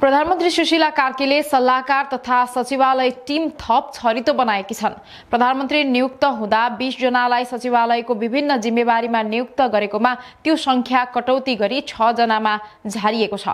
प्रधानमन्त्री सुशीला कार्कीले सल्लाहकार तथा सचिवालय टिम थप छरितो बनाएकी छन्। प्रधानमन्त्री नियुक्त हुँदा 20 जनालाई सचिवालयको विभिन्न जिम्मेवारीमा नियुक्त गरेकोमा त्यो संख्या कटौती गरी 6 जनामा झारिएको छ।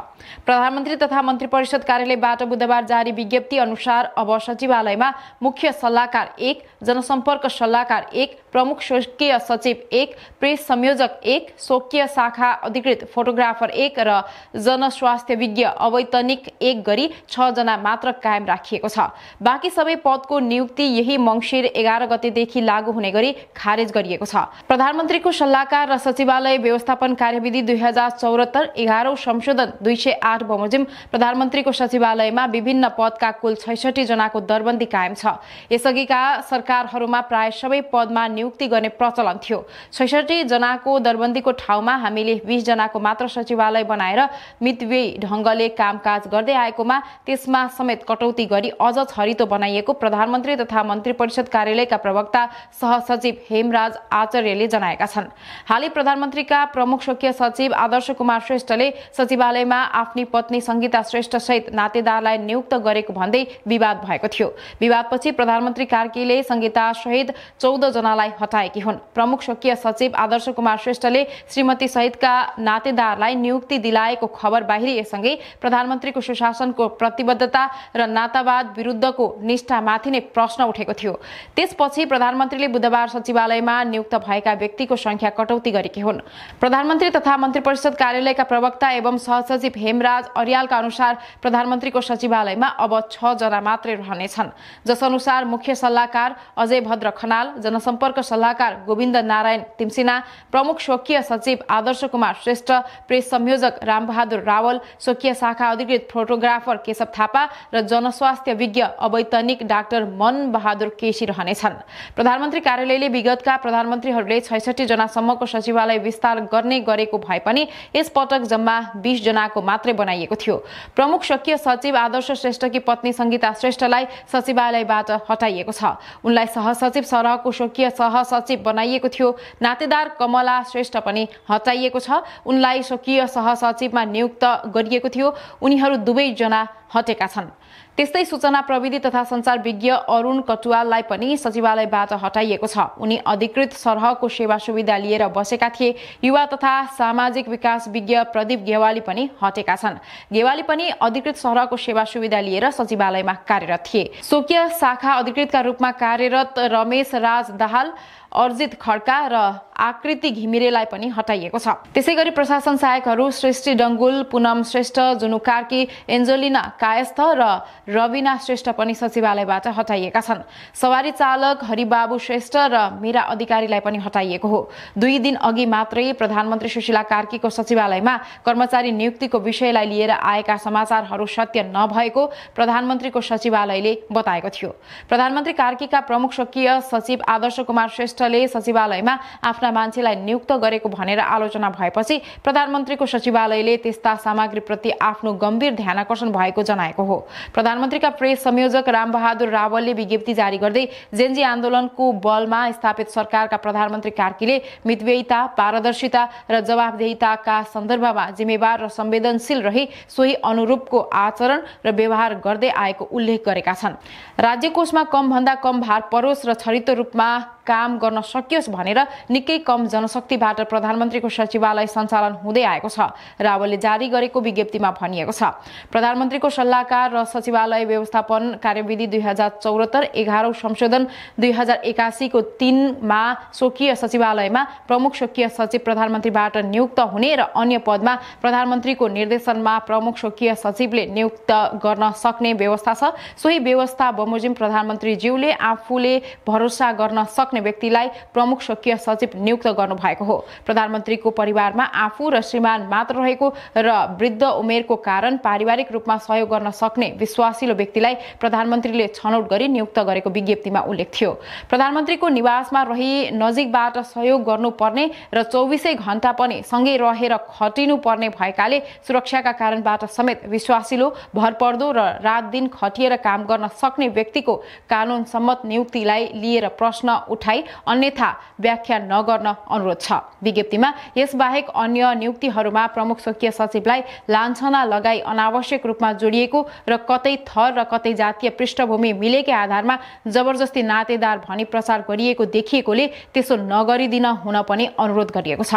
प्रधानमन्त्री तथा मन्त्री परिषद कार्यालयबाट बुधबार जारी विज्ञप्ति अनुसार अब सचिवालयमा मुख्य सल्लाहकार 1, जनसम्पर्क सल्लाहकार 1, प्रमुख शोकीय सचिव 1, प्रेस संयोजक 1, शोकीय शाखा अधिकृत फोटोग्राफर 1 र जनस्वास्थ्य विज्ञ अवैतनिक 1 गरी 6 जना मात्र कायम राखिएको छ। बाँकी सबै पदको नियुक्ति यही मंसिर 11 गतेदेखि लागू हुने गरी खारेज गरिएको छ। प्रधानमन्त्रीको सल्लाहकार र सचिवालय व्यवस्थापन कार्यविधि 2074 11औं संशोधन 208 बमोजिम प्रधानमन्त्रीको सचिवालयमा विभिन्न पदका कुल 66 जनाको दरबन्दी कायम छ। यसअघिका सरकारहरूमा प्राय सबै पदमा नियुक्ति गर्ने प्रचलन थियो। 66 जनाको दरबन्दीको ठाउँमा हामीले 20 जनाको मात्र सचिवालय बनाएर मितव्ययी ढंगले कामकाज गर्दै आएकोमा त्यसमा समेत कटौती गरी अझ छरितो बनाइएको प्रधानमन्त्री तथा मन्त्री परिषद कार्यालयका प्रवक्ता सहसचिव हेमराज आचार्यले जनाएका छन्। हालै प्रधानमन्त्रीका प्रमुख शोकीय सचिव आदर्श कुमार श्रेष्ठले सचिवालयमा आफ्नी पत्नी संगीता श्रेष्ठ सहित नातेदारलाई नियुक्त गरेको भन्दै विवाद भएको थियो। विवादपछि प्रधानमन्त्री कार्कीले संगीता सहित 14 जनालाई हटाएकी हुन्। प्रमुख शोकीय सचिव आदर्श कुमार श्रेष्ठले श्रीमती सहितका नातेदारलाई नियुक्ति दिलाएको खबर बाहिरिएसँगै प्रधानमन्त्रीको सुशासनको प्रतिबद्धता र नातावाद विरुद्धको निष्ठामाथि नै प्रश्न उठेको थियो। त्यसपछि प्रधानमन्त्रीले बुधबार सचिवालयमा नियुक्त भएका व्यक्तिको संख्या कटौती गरेकी हुन्। प्रधानमन्त्री तथा मन्त्री परिषद कार्यालयका प्रवक्ता एवं सहसचिव हेमराज अर्यालका अनुसार प्रधानमन्त्रीको सचिवालयमा अब 6 जना मात्रै रहनेछन्, जसअनुसार मुख्य सल्लाहकार अजय भद्र खनाल, जनसम्पर्क सल्लाहकार गोविन्द नारायण तिमसिना, प्रमुख शोकीय सचिव आदर्श कुमार श्रेष्ठ, प्रेस संयोजक रामबहादुर रावल, शोकीय शाखा अधिकृत फोटोग्राफर केशव थापा र जनस्वास्थ्य विज्ञ अवैतनिक डाक्टर मन बहादुर केसी रहनेछन्। प्रधानमन्त्री कार्यालयले विगतका प्रधानमन्त्रीहरूले 66 जनासम्मको सचिवालय विस्तार गर्ने गरेको भए पनि यसपटक जम्मा 20 जनाको मात्रै बनाइएको थियो। प्रमुख शोकीय सचिव आदर्श श्रेष्ठकी पत्नी संगीता श्रेष्ठलाई सचिवालयबाट हटाइएको छ। उनलाई सहसचिव सरहको शोकीय सहसचिव बनाइएको थियो। नातेदार कमला श्रेष्ठ पनि हटाइएको छ। उनलाई शोकीय सहसचिवमा नियुक्त गरिएको थियो। उनीहरू दुवै जना हटेका छन्। त्यस्तै सूचना प्रविधि तथा संचार विज्ञ अरुण कटुवाललाई पनि सचिवालयबाट हटाइएको छ। उनी अधिकृत सरहको सेवा सुविधा लिएर बसेका थिए। युवा तथा सामाजिक विकास विज्ञ प्रदीप गेवाली पनि हटेका छन्। गेवाली पनि अधिकृत सरहको सेवा सुविधा लिएर सचिवालयमा कार्यरत थिए। शोकीय शाखा अधिकृतका रूपमा कार्यरत रमेश राज दाहाल, अर्जित खड्का र आकृति घिमिरेलाई पनि हटाइएको छ। त्यसैगरी प्रशासन सहायकहरू सृष्टि डंगुल, पूनम श्रेष्ठ, जुनु कार्की, एन्जलिना कायस्थ र रविना श्रेष्ठ पनि सचिवालयबाट हटाइएका छन्। सवारी चालक हरिबाबु श्रेष्ठ र मीरा अधिकारीलाई पनि हटाइएको हो। 2 दिन अघि मात्रै प्रधानमन्त्री सुशीला कार्कीको सचिवालयमा कर्मचारी नियुक्तिको विषयलाई लिएर आएका समाचारहरू सत्य नभएको प्रधानमन्त्रीको सचिवालयले बताएको थियो। प्रधानमन्त्री कार्कीका प्रमुख शोकीय सचिव आदर्श कुमार श्रेष्ठले सचिवालयमा आफ्ना मान्छेलाई नियुक्त गरेको भनेर आलोचना भएपछि प्रधानमन्त्रीको सचिवालयले त्यस्ता सामग्रीप्रति आफ्नो गम्भीर ध्यानाकर्षण भएको जनाएको हो। प्रधानमन्त्रीका प्रेस संयोजक रामबहादुर रावलले विज्ञप्ति जारी गर्दै जेनजी आन्दोलनको बलमा स्थापित सरकारका प्रधानमन्त्री कार्कीले मितव्ययिता, पारदर्शिता र जवाबदेहिताका सन्दर्भमा जिम्मेवार र संवेदनशील रही सोही अनुरूपको आचरण र व्यवहार गर्दै आएको उल्लेख गरेका छन्। राज्य कोषमा कम भन्दा कम भार परोस् र छरितो रूपमा काम गर्न सकियोस् भनेर निकै कम जनशक्तिबाट प्रधानमन्त्रीको सचिवालय सञ्चालन हुँदै आएको छ। रावलले जारी गरेको विज्ञप्तिमा भनिएको छ, प्रधानमन्त्रीको सल्लाहकार र सचिवालय व्यवस्थापन कार्यविधि 2074 11औं संशोधन 2081 को 3 मा शोकीय सचिवालयमा प्रमुख शोकीय सचिव प्रधानमन्त्रीबाट नियुक्त हुने र अन्य पदमा प्रधानमन्त्रीको निर्देशनमा प्रमुख शोकीय सचिवले नियुक्त गर्न सक्ने व्यवस्था छ। सोही व्यवस्था बमोजिम प्रधानमन्त्रीज्यूले आफूले भरोसा गर्न सक्ने व्यक्तिलाई प्रमुख शोकीय सचिव नियुक्त गर्नु भएको हो। प्रधानमन्त्रीको परिवारमा आफू र श्रीमान मात्र रहेको र वृद्ध उमेरको कारण पारिवारिक रूपमा सहयोग गर्न सक्ने विश्वासिलो व्यक्तिलाई प्रधानमन्त्रीले छनौट गरी नियुक्त गरेको विज्ञप्तिमा उल्लेख थियो। प्रधानमन्त्रीको निवासमा रही नजिकबाट सहयोग गर्नुपर्ने र 24 घण्टा पनि सँगै रहेर खटिनु पर्ने भएकाले सुरक्षाका कारणबाट समेत विश्वासिलो, भरपर्दो र रात दिन खटिएर काम गर्न सक्ने व्यक्तिको कानून सम्मत नियुक्तिलाई लिएर प्रश्न उठाई अन्यथा व्याख्या नगर्न अनुरोध छ। विज्ञप्तिमा यसबाहेक अन्य नियुक्तिहरूमा प्रमुख स्वकीय सचिवलाई लान्छना लगाई अनावश्यक रूपमा जोडिएको र कतै थर र कतै जातीय पृष्ठभूमि मिलेकै आधारमा जबरजस्ती नातेदार भनी प्रचार गरिएको देखिएकोले त्यसो नगरिदिन हुन पनि अनुरोध गरिएको छ।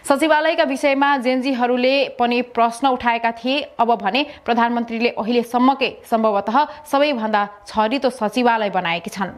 सचिवालयका विषयमा जेनजीहरूले पनि प्रश्न उठाएका थिए। अब भने प्रधानमन्त्रीले अहिलेसम्मकै सम्भवतः सबैभन्दा छरितो सचिवालय बनाएकी छन्।